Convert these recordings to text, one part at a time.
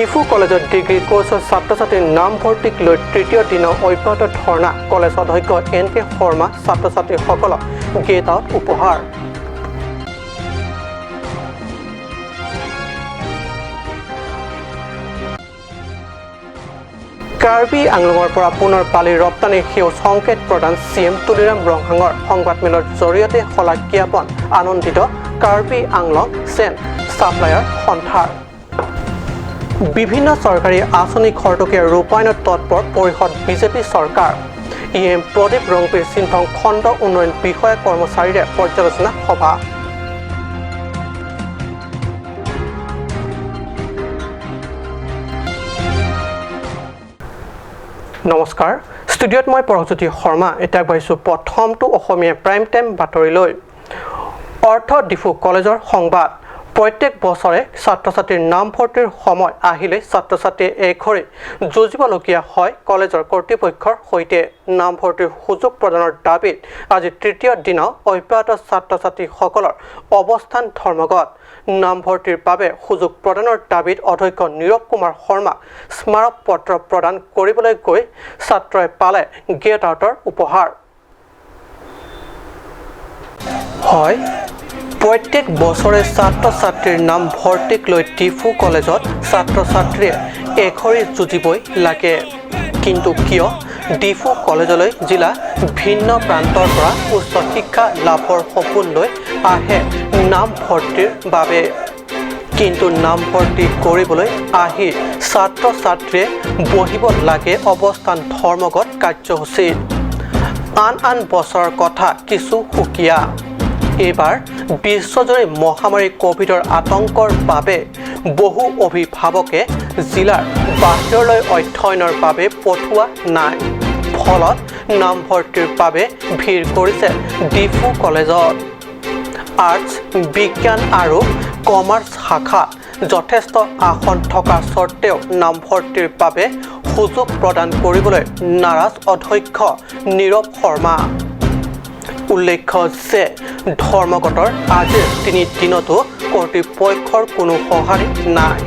ডিফু কলেজত ডিগ্ৰী কোৰ্চৰ ছাত্ৰ ছাত্ৰীৰ নামভৰ্তিক লৈ তৃতীয় দিনাও অব্যাহত ধৰ্ণা। কলেজ অধ্যক্ষ এন কে শৰ্মা ছাত্ৰ ছাত্ৰীসকলক গেট আউট উপহাৰ। কাৰ্বি আংলঙৰ পৰা পুনৰ বালি ৰপ্তানিৰ সেউজ সংকেত প্ৰদান চি এম তুলিৰাম ৰংহাঙৰ। সংবাদমেলৰ জৰিয়তে শলাগ জ্ঞাপন আনন্দিত কাৰ্বি আংলং চেণ্ড ছাপ্লায়াৰ সন্থাৰ। বিভিন্ন চৰকাৰী আঁচনি খৰতকীয়া ৰূপায়ণত তৎপৰ পৰিষদ বিজেপি চৰকাৰ। ই এম প্ৰদীপ ৰংপিৰ চিন্থং খণ্ড উন্নয়ন বিষয়া কৰ্মচাৰীৰে পৰ্যালোচনা সভা। নমস্কাৰ, ষ্টুডিঅ'ত মই পৰশজ্যোতি শৰ্মা। এতিয়া আগবাঢ়িছোঁ প্ৰথমটো অসমীয়া প্ৰাইম টাইম বাতৰিলৈ। অৰ্থ ডিফু কলেজৰ সংবাদ। প্ৰত্যেক বছৰে ছাত্ৰ ছাত্ৰীৰ নামভৰ্তিৰ সময় আহিলে ছাত্ৰ ছাত্ৰীয়ে এঘৰে যুঁজিবলগীয়া হয় কলেজৰ কৰ্তৃপক্ষৰ সৈতে। নামভৰ্তিৰ সুযোগ প্ৰদানৰ দাবীত আজি তৃতীয় দিনাও অব্যাহত ছাত্ৰ ছাত্ৰীসকলৰ অৱস্থান ধৰ্মঘট। নামভৰ্তিৰ বাবে সুযোগ প্ৰদানৰ দাবীত অধ্যক্ষ নীৰৱ কুমাৰ শৰ্মাক স্মাৰক পত্ৰ প্ৰদান কৰিবলৈ গৈ ছাত্ৰই পালে গেট আউটৰ উপহাৰ। হয়, প্ৰত্যেক বছৰে ছাত্ৰ ছাত্ৰীৰ নাম ভৰ্তিক লৈ ডিফু কলেজত ছাত্ৰ ছাত্ৰীয়ে এঘৰি যুঁজিবই লাগে। কিন্তু কিয় ডিফু কলেজলৈ জিলা ভিন্ন প্ৰান্তৰ পৰা উচ্চ শিক্ষা লাভৰ সপোন লৈ আহে নামভৰ্তিৰ বাবে? কিন্তু নামভৰ্তি কৰিবলৈ আহি ছাত্ৰ ছাত্ৰীয়ে বহিব লাগে অৱস্থান ধৰ্মঘট কাৰ্যসূচীত। আন আন বছৰৰ কথা কিছু সুকীয়া। এইবাৰ বিশ্বজুৰি মহামাৰী ক'ভিডৰ আতংকৰ বাবে বহু অভিভাৱকে জিলাৰ বাহিৰলৈ অধ্যয়নৰ বাবে পঠোৱা নাই। ফলত নামভৰ্তিৰ বাবে ভিৰ কৰিছে ডিফু কলেজত। আৰ্টছ, বিজ্ঞান আৰু কমাৰ্চ শাখাত যথেষ্ট আসন থকা স্বত্তেও নামভৰ্তিৰ বাবে সুযোগ প্ৰদান কৰিবলৈ নাৰাজ অধ্যক্ষ নীৰৱ শৰ্মা। উল্লেখ্য যে ধৰ্মঘটৰ আজিৰ তিনি দিনতো কৰ্তৃপক্ষৰ কোনো সঁহাৰি নাই।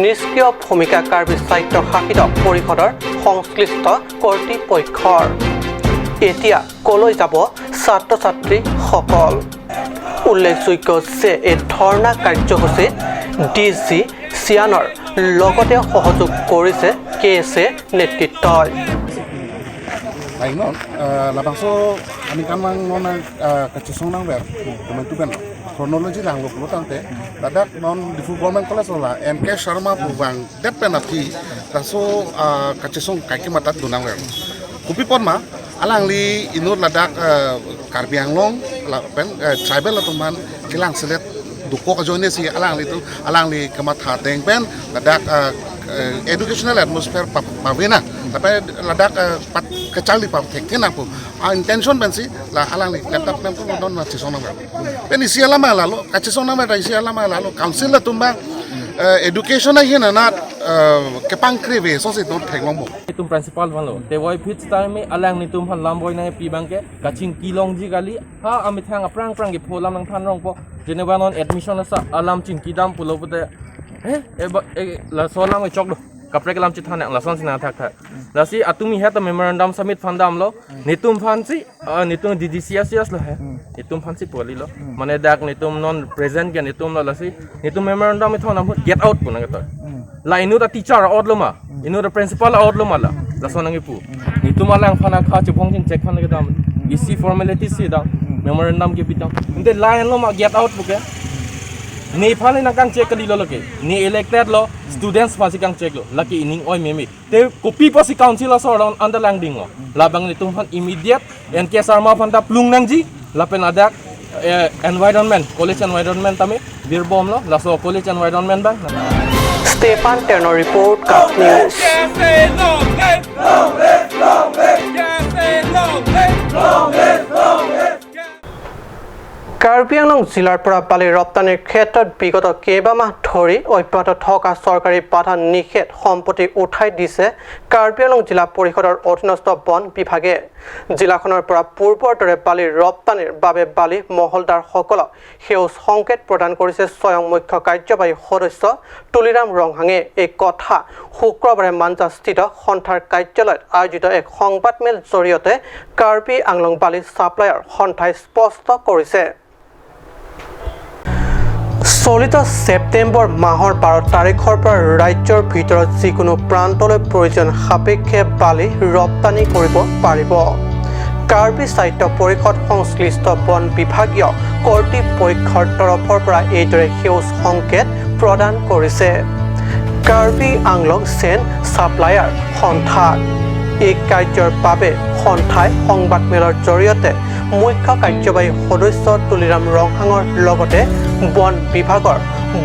নিষ্ক্ৰিয় ভূমিকা কাৰ্বি স্বায়ত্তশাসিত পৰিষদৰ সংশ্লিষ্ট কৰ্তৃপক্ষৰ। এতিয়া কলৈ যাব ছাত্ৰ ছাত্ৰীসকল? উল্লেখযোগ্য যে এই ধৰ্ণা কাৰ্যসূচীত ডি জি চিয়ানৰ লগতে সহযোগ কৰিছে কে এছ এ নেতৃত্বই। Ay non, labangso ami kan mang nona kachisong nang ber, tu ben chronology lang lo tang te, ladak non Diphu Government College la NK Sharma bubang det pen api, taso kachisong kai matat dunang ber. Kupi pon ma alang li inur ladak Karbi Anglong la pen tribal la tuman kilang selet duko ka join si alang li tu alang li kemat hateng pen ladak educational atmosphere pawena tapi ladak pat kecali pa thekten apu intention bensi la alang li laptop pen tu non na chisona pen isi alama lalo kachisona ma isi alama lalo council la tumba education hi na na kepang krive so si not thenglong mo tum principal bhalo te woi fit time alang ni tum han lam boy na pi bangke kaching kilong ji gali ha ami thang prang prang ge pholam nang than rong po jeneba non admission asa alam chin kidam pulo pute he e la solam e chok do kapre ke lam chi than la son sina thak thak la si atumi he ta memorandum submit phan dam lo nitum phan si nitum DDCS lo he nitum phan si poli lo mane dak nitum non present ke nitum lo la si nitum memorandum e thon am get out pu na ke to la inu ta teacher out lo ma inu ta principal out lo ma la la son ngi pu nitum alang phana kha chi bong chin check phan ke dam isi formality si da memorandum ke bidam inte line lo ma get out pu ke ni phale na kang check kali lo lake ni elected lo students pasi kang check lo laki ining oi memi te copy pasi council so around underlying ding lo labang ni tum phan immediate NK Sharma phan ta plung nang ji lapen adak environment college environment tami birbom lo laso college environment bang Stefan টেনৰ report, cup news. Karbi Anglong জিলাৰ পৰা বালি ৰপ্তানিৰ ক্ষেত্ৰত বিগত কেইবামাহ ধৰি অব্যাহত থকা চৰকাৰী বাধা নিষেধ সম্প্ৰতি উঠাই দিছে কাৰ্বি আংলং জিলা পৰিষদৰ অধীনস্থ বন বিভাগে। জিলাখনৰ পৰা পূৰ্বৰ দৰে বালি ৰপ্তানিৰ বাবে বালি মহলদাৰসকলক সেউজ সংকেত প্ৰদান কৰিছে স্বয়ং মুখ্য কাৰ্যবাহী সদস্য তুলিৰাম ৰংহাঙে। এই কথা শুক্ৰবাৰে মাঞ্জাস্থিত সন্থাৰ কাৰ্যালয়ত আয়োজিত এক সংবাদমেল জৰিয়তে কাৰ্বি আংলং বালি ছাপ্লায়াৰ সন্থাই স্পষ্ট কৰিছে। চলিত ছেপ্টেম্বৰ মাহৰ 12 তাৰিখৰ পৰা ৰাজ্যৰ ভিতৰত যিকোনো প্ৰান্তলৈ প্ৰয়োজন সাপেক্ষে বালি ৰপ্তানি কৰিব পাৰিব। কাৰ্বি সাহিত্য পৰিষদ সংশ্লিষ্ট বন বিভাগীয় কৰ্তৃপক্ষৰ তৰফৰ পৰা এইদৰে সেউজ সংকেত প্ৰদান কৰিছে কাৰ্বি আংলং চেণ্ড ছাপ্লায়াৰ সন্থাক। এই কাৰ্যৰ বাবে সন্থাই সংবাদমেলৰ জৰিয়তে মুখ্য কাৰ্যবাহী সদস্য তুলিৰাম ৰংহাঙৰ লগতে বন বিভাগৰ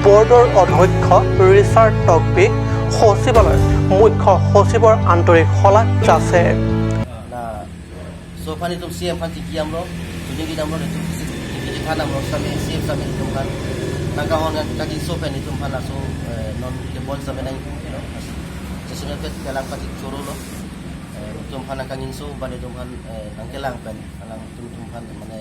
বৰ্ডৰ অধ্যক্ষ ৰিচাৰ্ড টকবিক সচিবালয়ৰ মুখ্য সচিবৰ আন্তৰিক শলাগ যাচে। Na so phani tum CM phan chi kiam ro tu ni dam ro tum ki khan am ro same CM same tum khan na ka hon ka ki so phani tum phan so non ke bon same nai no session ke kelang pa chi choro lo tum phan ka ngin so ba tum phan nang kelang pen alang tum tum phan mane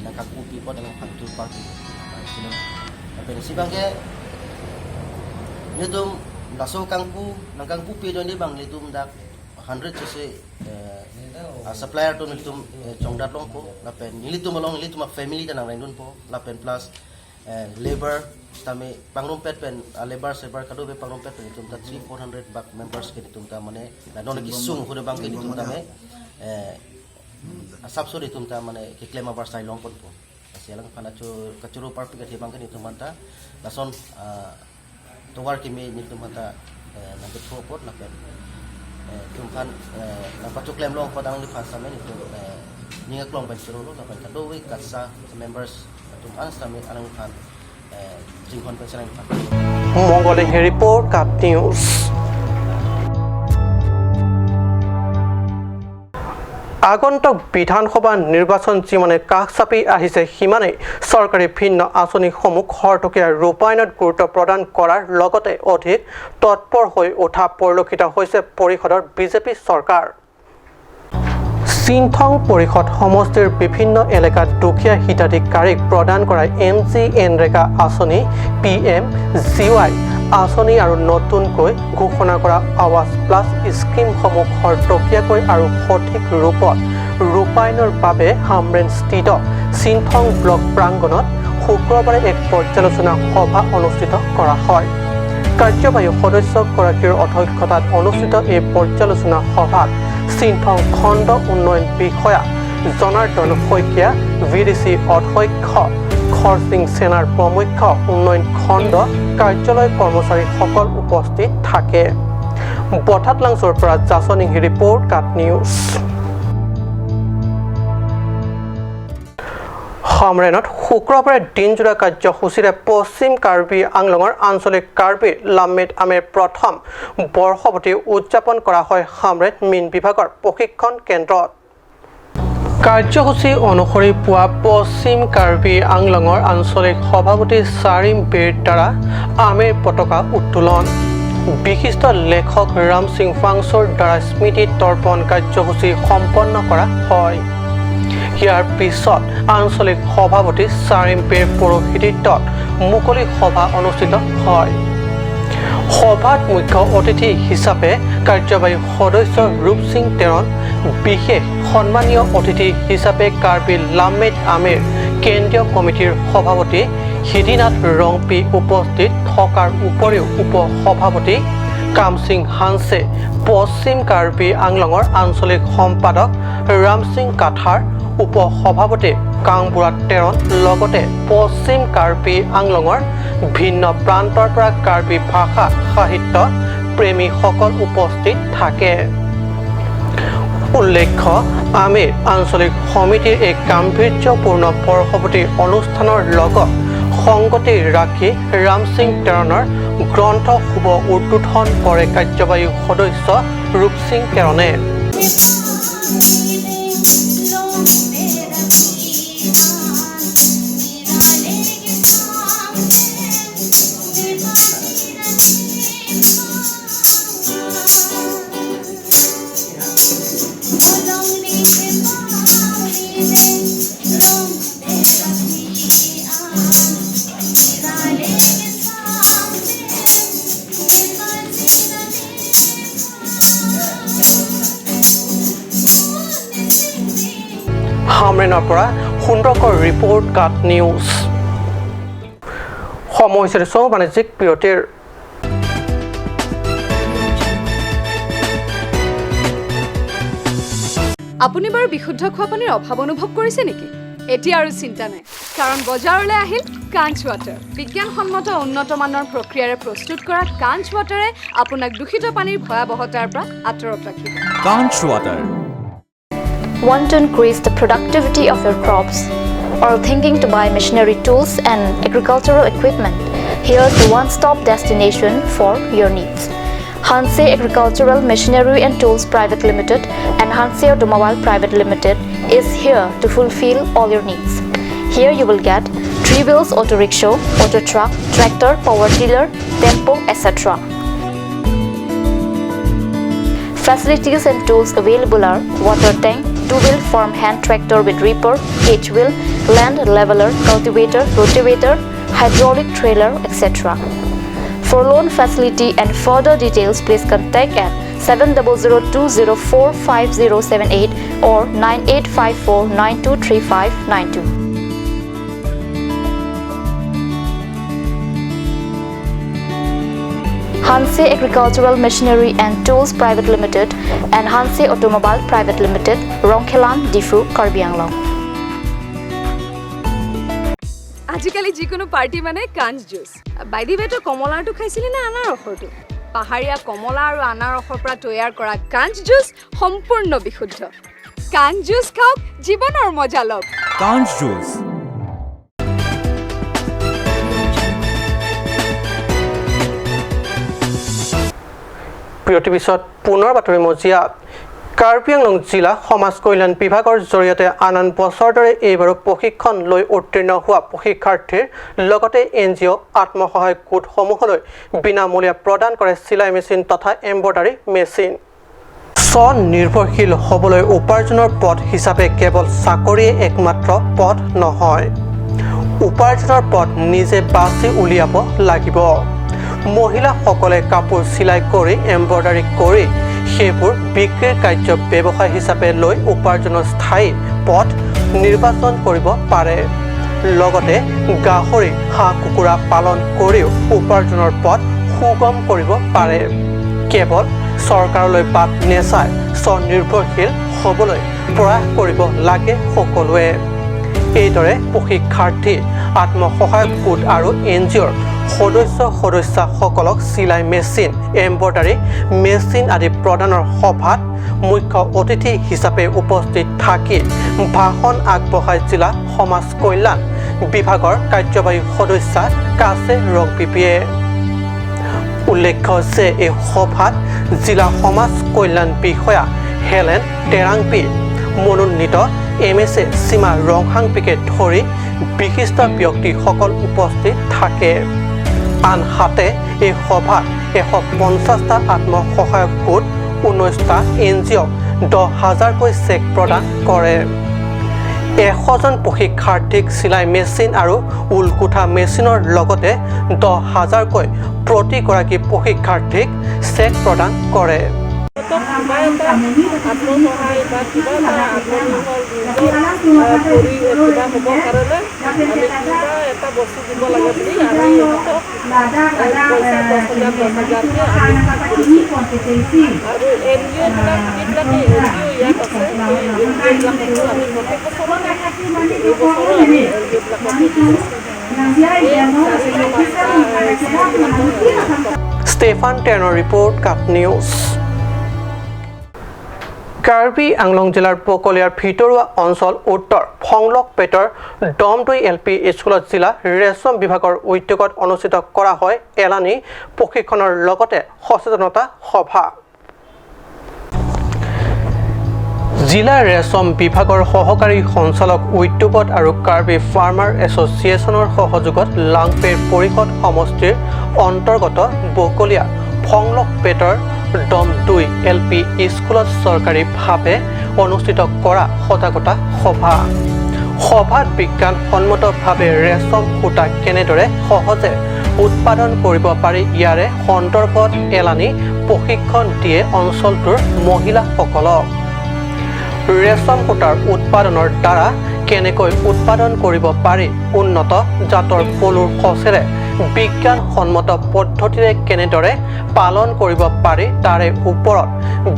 nang ka ku pi pot nang phan tu pa ki sino pen si bang ke ni tum laso kangku nang kangku pi jo ni bang ni tum dak 100 se supplier to nilitum chongdat long po lapen nilitum along nilitum family ta nang rainun po lapen plus labor tame pangrum pet pen labor sabar kado be pangrum pet pen nitum ta 3 400 bak members ke nitum ta mane la non ki sung hude bang ke nitum ta me subsidy tum ta mane ki claim abar sai long pon po sialang phana chu kachuru par pi ke bang ke nitum ta lason towar ki me nitum ta nang ke tho pot lapen tumpan nang pachu claim long padang ni phasa me ni tum ninga klong ban churu lo lapan kado we katsa members tumpan same anang phan jinghon pen sanang phan. মংগলেহে report, cup news. আগন্তুক বিধানসভা নিৰ্বাচন যিমানে কাষ চাপি আহিছে, সিমানেই চৰকাৰী ভিন্ন আঁচনিসমূহ খৰতকীয়া ৰূপায়ণত গুৰুত্ব প্ৰদান কৰাৰ লগতে অধিক তৎপৰ হৈ উঠা পৰিলক্ষিত হৈছে পৰিষদৰ বিজেপি চৰকাৰ। চিন্থং পৰিষদ সমষ্টিৰ বিভিন্ন এলেকাত দুখীয়া হিতাধিকাৰীক প্ৰদান কৰা এম জি এনৰেগা আঁচনি, পি এম জি ৱাই আঁচনি আৰু নতুনকৈ ঘোষণা কৰা আৱাস প্লাছ স্কীমসমূহ খৰতকীয়াকৈ আৰু সঠিক ৰূপত ৰূপায়ণৰ বাবে হামৰেনস্থিত চিন্থং ব্লক প্ৰাংগণত শুক্ৰবাৰে এক পৰ্যালোচনা সভা অনুষ্ঠিত কৰা হয়। কাৰ্যবাহী সদস্যগৰাকীৰ অধ্যক্ষতাত অনুষ্ঠিত এই পৰ্যালোচনা সভাত চিন্থং খণ্ড উন্নয়ন বিষয়া Janardan Saikia, V D C অধ্যক্ষ খৰসিং সেনাৰ প্ৰমুখ্য উন্নয়ন খণ্ড কাৰ্যালয় কৰ্মচাৰীসকল উপস্থিত থাকে। বঠাতলাংছৰ পৰা জাছনিং ৰিপৰ্ট, কাট নিউজ। হামৰেনত শুক্ৰবাৰে দিনজোৰা কাৰ্যসূচীৰে পশ্চিম কাৰ্বি আংলঙৰ আঞ্চলিক কাৰ্বি লামমেট আমেৰ প্ৰথম বৰ্ষৱতী উদযাপন কৰা হয় হামৰেন মীন বিভাগৰ প্ৰশিক্ষণ কেন্দ্ৰত। কাৰ্যসূচী অনুসৰি পুৱা পশ্চিম কাৰ্বি আংলঙৰ আঞ্চলিক সভাপতি চাৰিম বেৰ দ্বাৰা আমেৰ পতাকা উত্তোলন, বিশিষ্ট লেখক ৰামসিং ফাংচৰ দ্বাৰা স্মৃতি তৰ্পণ কাৰ্যসূচী সম্পন্ন কৰা হয়। ইয়াৰ পিছত আঞ্চলিক সভাপতি চাৰিম বেৰ পৌৰোহিত্যত মুকলি সভা অনুষ্ঠিত হয়। সভাত মুখ্য অতিথি হিচাপে কাৰ্যবাহী সদস্য ৰূপ সিং তেৰণ, বিশেষ সন্মানীয় অতিথি হিচাপে কাৰ্বি লামমেট আমেৰ কেন্দ্ৰীয় কমিটিৰ সভাপতি সিদ্ধিনাথ ৰংপি উপস্থিত থকাৰ উপৰিও উপ সভাপতি কামসিং হানছে, পশ্চিম কাৰ্বি আংলঙৰ আঞ্চলিক সম্পাদক ৰামসিং কাথাৰ, উপ সভাপতি কাংবুৰা তেৰণ, লগতে পশ্চিম কাৰ্বি আংলঙৰ ভিন্ন প্ৰান্তৰ পৰা কাৰ্বি ভাষা সাহিত্য প্ৰেমীসকল উপস্থিত থাকে। উল্লেখ্য, আমিৰ আঞ্চলিক সমিতিৰ এই গাম্ভীৰ্যপূৰ্ণ বৰ্ষপতি অনুষ্ঠানৰ লগত সংগতি ৰাখি ৰামসিং তেৰণৰ গ্ৰন্থ শুভ উদ্বোধন কৰে কাৰ্যবাহী সদস্য ৰূপসিং তেৰণে। Long. হামৰেনৰ পৰা সুন্দৰকৰ ৰিপৰ্ট, কাট নিউজ। সময় হৈছে চৌ বাণিজ্যিক বিৰতিৰ। আপুনি বাৰু বিশুদ্ধ খোৱা পানীৰ অভাৱ অনুভৱ কৰিছে নেকি? এতিয়া আৰু চিন্তা নাই, কাৰণ বজাৰলৈ আহিল কাঞ্চ ৱাটাৰ। বিজ্ঞানসন্মত উন্নত মানৰ প্ৰক্ৰিয়াৰে প্ৰস্তুত কৰা কাঞ্চ ৱাটাৰে আপোনাক দূষিত পানীৰ ভয়াৱহতাৰ পৰা আঁতৰত ৰাখিব। Kanch water. Want to increase the productivity of your crops or thinking to buy machinery, tools and agricultural equipment? Here's the one-stop destination for your needs. Hanse Agricultural Machinery and Tools Private Limited and Hanse Automobile Private Limited is here to fulfill all your needs. Here you will get three wheels auto rickshaw, auto truck, tractor, power tiller, tempo, etc. Facilities and tools available are water tank, two-wheel farm hand tractor with reaper, H-wheel, land leveler, cultivator, rotavator, hydraulic trailer, etc. For loan facility and further details, please contact at 7002045078 or 9854923592. Hanse Agricultural Machinery and Tools Private Limited and Hanse Automobile Private Limited, Rongkhelan, Difu, Karbi Anglong. আজিকালি যিকোনো party মানে কাঞ্চ juice. By the ৱে, তই কমলাৰটো খাইছিলি নে আনাৰসৰটো? পাহাৰীয়া কমলা আৰু আনাৰসৰ পৰা তৈয়াৰ কৰা কাঞ্চ জুচ সম্পূৰ্ণ বিশুদ্ধ। কাঞ্চ জুচ খাওক, জীৱনৰ মজা লওক। কাঞ্চ জুচ। বিৰতিৰ পিছত পুনৰ বাতৰি মজিয়াত। কাৰ্বি আংলং জিলা সমাজ কল্যাণ বিভাগৰ জৰিয়তে আন আন বছৰৰ দৰে এইবাৰো প্ৰশিক্ষণ লৈ উত্তীৰ্ণ হোৱা প্ৰশিক্ষাৰ্থীৰ লগতে এন জি অ', আত্মসহায়ক গোটসমূহলৈ বিনামূলীয়া প্ৰদান কৰে চিলাই মেচিন তথা এম্ব্ৰইডাৰী মেচিন। স্বনিৰ্ভৰশীল হ'বলৈ উপাৰ্জনৰ পথ হিচাপে কেৱল চাকৰিয়ে একমাত্ৰ পথ নহয়, উপাৰ্জনৰ পথ নিজে বাছি উলিয়াব লাগিব। মহিলাসকলে কাপোৰ চিলাই কৰি, এম্ব্ৰইডাৰী কৰি সেইবোৰ বিক্ৰীৰ কাৰ্য ব্যৱসায় হিচাপে লৈ উপাৰ্জনৰ স্থায়ী পথ নিৰ্বাচন কৰিব পাৰে। লগতে গাহৰি, হাঁহ কুকুৰা পালন কৰিও উপাৰ্জনৰ পথ সুগম কৰিব পাৰে। কেৱল চৰকাৰলৈ বাট নেচাই স্বনিৰ্ভৰশীল হ'বলৈ প্ৰয়াস কৰিব লাগে সকলোৱে। এইদৰে প্ৰশিক্ষাৰ্থী, আত্মসহায়ক গোট আৰু এন জি অ'ৰ সদস্য সদস্যাসকলক চিলাই মেচিন, এম্ব্ৰইডাৰী মেচিন আদি প্ৰদানৰ সভাত মুখ্য অতিথি হিচাপে উপস্থিত থাকি ভাষণ আগবঢ়াই জিলা সমাজ কল্যাণ বিভাগৰ কাৰ্যবাহী সদস্যা কাছে ৰংপিপিয়ে। উল্লেখ্য যে এই সভাত জিলা সমাজ কল্যাণ বিষয়া হেলেন টেৰাংপি, মনোনীত এম এছ এ সীমা ৰংহাংপিকে ধৰি বিশিষ্ট ব্যক্তিসকল উপস্থিত থাকে। আনহাতে এই সভাত 150টা আত্মসহায়ক গোট, 19টা এন জি অ'ক 10,000কৈ চেক প্ৰদান কৰে। 100জন প্ৰশিক্ষাৰ্থীক চিলাই মেচিন আৰু ঊল গোঠা মেচিনৰ লগতে 10,000কৈ প্ৰতিগৰাকী প্ৰশিক্ষাৰ্থীক চেক প্ৰদান কৰে। কিবা এটা আত্মসহায় বা কিবা এটা আত্মনিৰ্ভৰ নিজৰ কৰি কিবা হ'বৰ কাৰণে আমি কিবা এটা বস্তু দিব লাগে বুলি আমি ইহঁতক পইচা 10,000 10,000কৈ আমি কৰিছোঁ। আৰু এন জি অ'বিলাক, যিবিলাকে এন জি অ' ইয়াত আছে, সেই এন জি অ'বিলাকতো আমি প্ৰত্যেক বছৰতে, এই বছৰো আমি এন জি অ'বিলাকক দিছোঁ। এই 4টা 5টা। ষ্টেফান টেনৰ ৰিপৰ্ট, কাট নিউজ। কাৰ্বি আংলং জিলাৰ বকলীয়াৰ ভিতৰুৱা অঞ্চল উত্তৰ ফংলকপেটৰ দমদৈ এল পি স্কুলত জিলা ৰেচম বিভাগৰ উদ্যোগত অনুষ্ঠিত কৰা হয় এলানি প্ৰশিক্ষণৰ লগতে সচেতনতা সভা। জিলা ৰেচম বিভাগৰ সহকাৰী সঞ্চালক উদ্যোগত আৰু কাৰ্বি ফাৰ্মাৰ এছ'চিয়েশ্যনৰ সহযোগত লাংফেৰ পৰিষদ সমষ্টিৰ অন্তৰ্গত বকলীয়া ফংলকপেটৰ দমদৈ এল পি স্কুলত চৰকাৰীভাৱে অনুষ্ঠিত কৰা সজাগতা সভা। সভাত বিজ্ঞানসন্মতভাৱে ৰেচম সূতা কেনেদৰে সহজে উৎপাদন কৰিব পাৰি, ইয়াৰে সন্দৰ্ভত এলানি প্ৰশিক্ষণ দিয়ে অঞ্চলটোৰ মহিলাসকলক। ৰেচম সূতাৰ উৎপাদনৰ দ্বাৰা কেনেকৈ উৎপাদন কৰিব পাৰি, উন্নত জাতৰ পলুৰ সঁচেৰে বিজ্ঞানসন্মত পদ্ধতিৰে কেনেদৰে পালন কৰিব পাৰি, তাৰে ওপৰত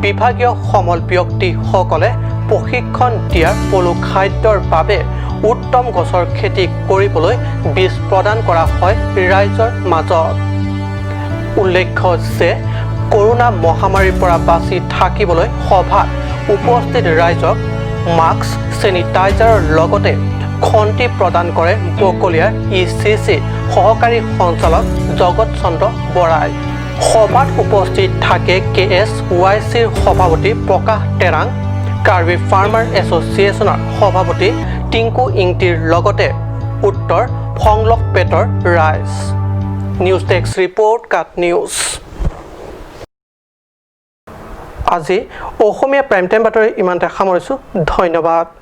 বিভাগীয় সমল ব্যক্তিসকলে প্ৰশিক্ষণ দিয়াৰ পলু খাদ্যৰ বাবে উত্তম গছৰ খেতি কৰিবলৈ বীজ প্ৰদান কৰা হয় ৰাইজৰ মাজত। উল্লেখ্য যে কৰোণা মহামাৰীৰ পৰা বাচি থাকিবলৈ সভাত উপস্থিত ৰাইজক মাস্ক, চেনিটাইজাৰৰ লগতে খন্তি প্ৰদান কৰে বকলীয়াৰ ইচিচি সহকাৰী সঞ্চালক জগত চন্দ্ৰ বৰাই। সভাত উপস্থিত থাকে কেএছৱাইচিৰ সভাপতি প্ৰকাশ তেৰাং, কাৰ্বি ফাৰ্মাৰ এছ'চিয়েশ্যনৰ সভাপতি টিংকু ইংতিৰ লগতে উত্তৰ ফংলকপেটৰ ৰাইজ। নিউজ ডেস্ক ৰিপৰ্ট, কাট নিউজ। আজি অসমীয়া প্ৰাইম টাইম বাতৰি ইমানতে সামৰিছোঁ। ধন্যবাদ।